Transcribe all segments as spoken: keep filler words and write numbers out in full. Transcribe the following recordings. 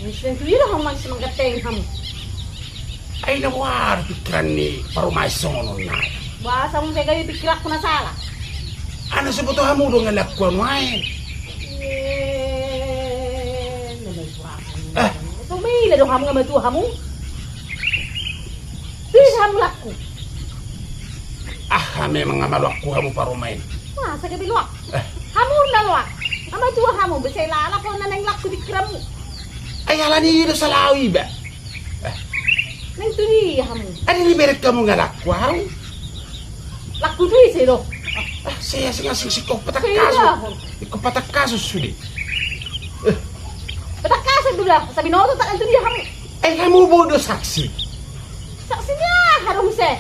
Sudah tu ira hamu masih manggatengi hamu. Ai na boha do pikiran ni parumaen songon on nai. Boasa muse gabe pikiranku na sala? Ai na so boto hamu do nga laku anu ae. Iye, na matua hamu. Eh. Tumila do hamu nga matua hamu. Bisa hamu laku. Aha memang nga malo laku hamu parumaen. Masa gabe loak. Eh. Hamu na loak. Nga matua hamu, bisa lala kau na naeng laku pikiranmu. Ai alani i do sala au iba. Naeng tu dia hamu? Ai dibereng hamu nga laku au. Laku tu ise do? Ah, sai asing-asing singkop patak kasus. Singkop patak kasus sude. Patak kasus do da, tapi noto tak naeng tu dia hamu? Ai hamu bodo saksi. Saksi ni aha do muse?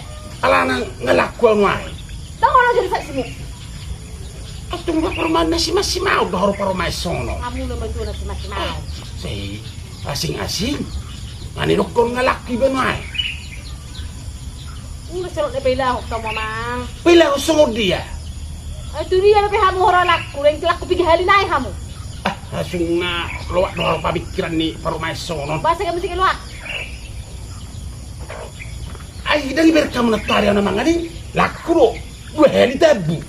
Alana nga laku au nuaeng. Tong olo jadi saksimu. Atung do parumaen na simasimau do haru parumaen sono. Hamu na matua na simasimau. Sai asing-asing. Nga nidokkon nga laku iba nuaeng. Nga sirot na pailaho hamu amang. Pailaho songon dia. Ai tu dia dope hamu hora laku, naeng laku piga hali nai hamu. Ah, asung na loak do haru pamikiran ni parumaen sono. Boasa gabe muse gabe loak. Ai dang ibereng hamu na tadi au na mangan i, laku do. Dua hali tabu.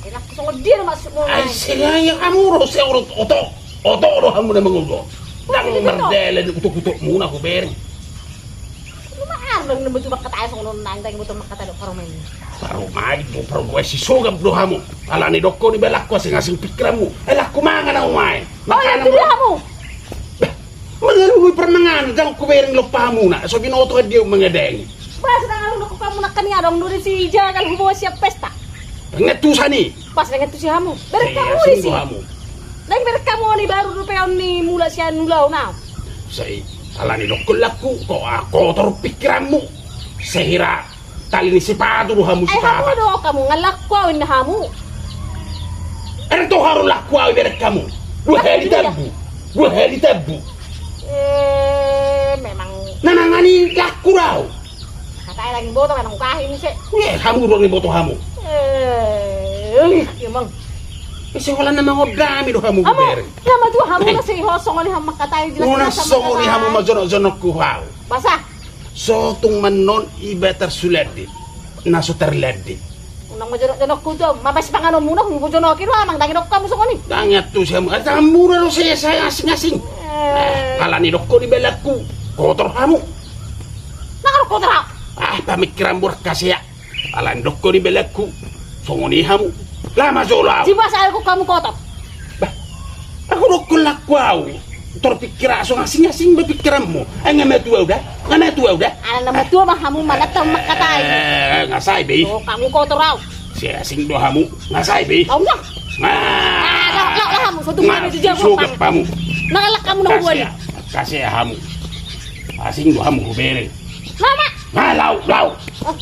Enak songon dia do maksudmu. Ai sengaja hamu do se oto oto do hamu na mangudo. Dang mardele di utuk-utukmu na hubereng. Lu ma ardang na betul mangkatai songon on nang dang betul mangkatai do parumaen. Parumaen do parumaen si sogap do hamu. Alani dokkon iba laku asing-asing pikiranmu. Ai laku mangan au nuaeng. Oh, laku dia hamu. Mangalului parmanganan, dang hubereng lompa hamuna, so binoto dia mangadangi. Pas dang alu nokku hamu nangkin adong do disi jagal huboan sian pesta. Pengetusan i. Pas pengetusi hamu. Bereng hamu disi. Naeng bereng hamu on i baru dope on ni mula sian ulaon au. Sai alani dokkon laku, ko kotor pikiranmu. Sehira tali ni sipatu do hamu sipata. Ai hamu do hamu nga laku au inna hamu. Ena to haru laku au ibereng hamu. Dua hali tabu. Dua hali tabu. Eh, memang. Na mangan i laku do au. Katai lagi boto memang ukahi muse. Eh, hamu do ni boto hamu. Eh, memang. Ise holan na mangodami do hamu hubereng. Hamu na matua hamu na sai ho songon i hamu mangkatai jelas. Unang songon i hamu majonok-jonokku au. Boasa? So tung mannon iba tarsulandit, na so tarlandit. Unang majonok-jonokku tu, mabas panganonmuna, hubojonoki do amang, dang idokkon hamu songon i. Dang iantusi hamu, ai tangan mura do se, sai asing-asing. Eh. Alani dokkon iba laku, kotor hamu. Nang adong kotor au. Ah, pamikiran burkasea. Alani dokkon iba laku, songon i hamu. Lama jolo au. Jiba sai dokkon hamu kotor. Bah, ahu dokkon laku au. Tor pikiran, so asing-asing be pikiranmu. Ai nga matua au da. Nga matua au da. Ala na matua ma hamu manat hamu mangkatai. Eh, nga sai be i. Oh, hamu kotor au. Sai asing do hamu. Nga sai be i. Au nga. Nga. Ah, laok, laok, laok hamu. So tung hamu tu jago sogap hamu. Nang alak hamu na huboan i. Kasea hamu. Asing do hamu hubereng. Mama. Nga laok, laok. Oh.